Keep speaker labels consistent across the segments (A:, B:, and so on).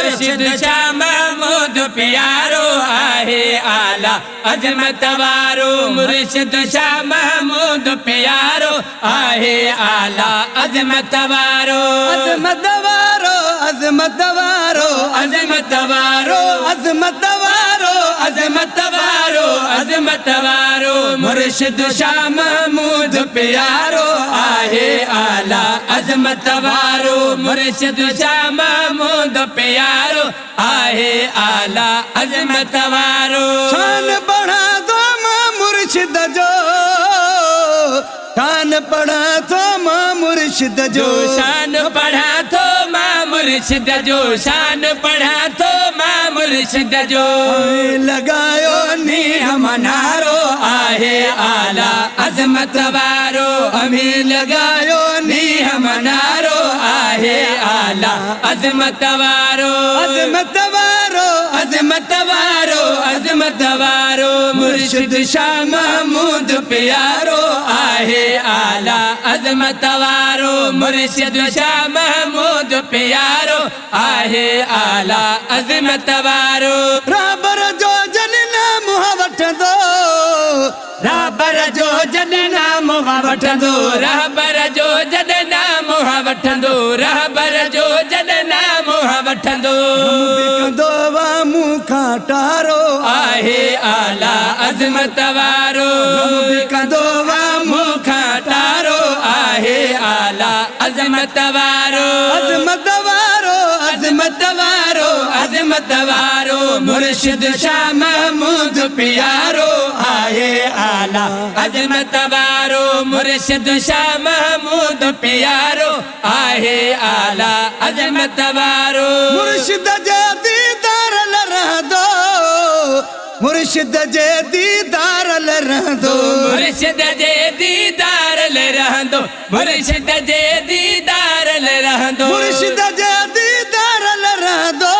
A: مرشد شاهه محمود پيارو آهي اعليٰ عظمت وارو مرشد شاهه محمود پيارو آهي اعليٰ عظمت وارو.
B: عظمت وارو عظمت وارو
A: عظمت وارو
B: عظمت وارو
A: عظمت وارو عظمت وارو مرشد شاهه محمود پيارو آهي اعليٰ عظمت وارو مرشد شاهه محمود پيارو آهي اعليٰ عظمت وارو.
B: شان پڙهان ٿو مان مرشد جو شان پڙهان ٿو مان مرشد جو.
A: شان پڙهان ٿو مان مرشد جو شان پڙهان ٿو مان مرشد جو.
B: لڳايو نينهن منارو
A: آهي اعليٰ عظمت وارو. اوهين لڳايو نينهن منارو آهي اعليٰ عظمت وارو.
B: عظمت وارو
A: عظمت وارو عظمت وارو مرشد شاهه محمود پيارو آهي اعليٰ عظمت وارو مرشد شاهه محمود پيارو آهي اعليٰ عظمت وارو.
B: رهبر جو جڏهن نام وٺندو
A: رهبر جو جڏهن نام وٺندو رهبر جو جڏهن نام وٺندو رهبر جو جڏهن نام وٺندو.
B: غم به ڪندو وا مون کان ٽارو
A: آهي اعليٰ عظمت وارو.
B: غم به ڪندو وا
A: مون کان ٽارو آهي اعليٰ عظمت وارو.
B: عظمت وارو
A: عظمت وارو عظمت وارو مرشد شاهه محمود پيارو آهي اعليٰ عظمت وارو مرشد شاهه محمود پيارو آهي اعليٰ عظمت وارو.
B: مرشد جي ديدار لاءِ رهندو مرشد جي ديدار لاءِ رهندو.
A: مرشد جي ديدار لاءِ رهندو مرشد جي ديدار لاءِ رهندو.
B: مرشد جي ديدار لاءِ رهندو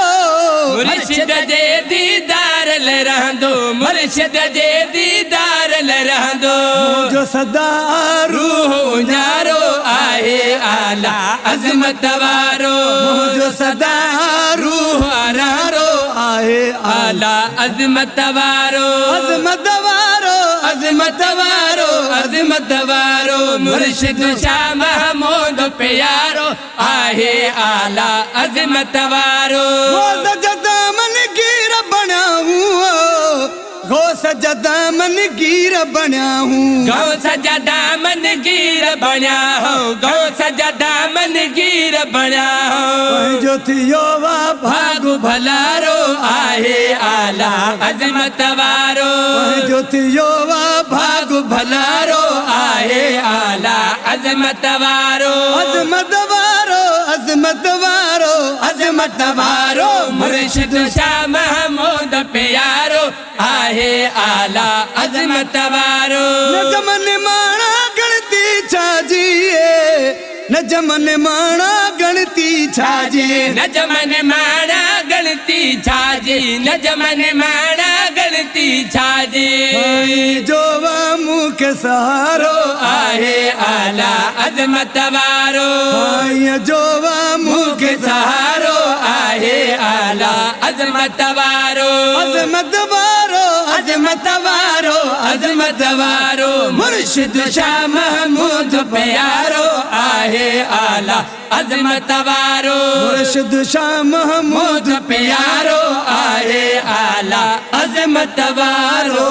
A: مرشد جي ديدار لاءِ رهندو مرشد جي ديدار لاءِ رهندو.
B: منهنجو سدا
A: روح اڃارو آهي اعليٰ عظمت وارو.
B: منهنجو سدا
A: روح اڃارو
B: آهي
A: اعليٰ عظمت وارو.
B: عظمت وارو
A: عظمت وارو عظمت وارو مرشد شاهه محمود پيارو آهي اعليٰ عظمت وارو.
B: غوث جدا من گير بڻيا هون غوث جدا من گير بڻيا هون.
A: غوث جدا من گير بڻيا هو غوث جدا من گير بڻيا هو.
B: پنهنجو ٿيو وا
A: ڀاڳ ڀلارو آهي اعليٰ عظمت وارو.
B: پنهنجو ٿيو وا
A: ڀاڳ ڀلارو آهي اعليٰ عظمت وارو.
B: عظمت وارو عظمت وارو
A: عظمت وارو مرشد شاهه محمود پيارو آهي اعليٰ عظمت وارو.
B: نجم نماڻا ڳڻتي ڇا جي نجم نماڻا ڳڻتي ڇا جي.
A: نجم نماڻا ڳڻتي ڇا جي نجم نماڻا ڳڻتي ڇا جي.
B: سائين جو وا مون کي سهارو
A: آهي اعليٰ عظمت وارو.
B: سائين جو وا
A: مون کي سهارو آهي اعليٰ عظمت وارو.
B: عظمت وارو
A: عظمت وارو عظمت وارو مرشد شاهه محمود پيارو آهي اعليٰ عظمت وارو.
B: مرشد شاهه محمود
A: پيارو آهي اعليٰ عظمت وارو.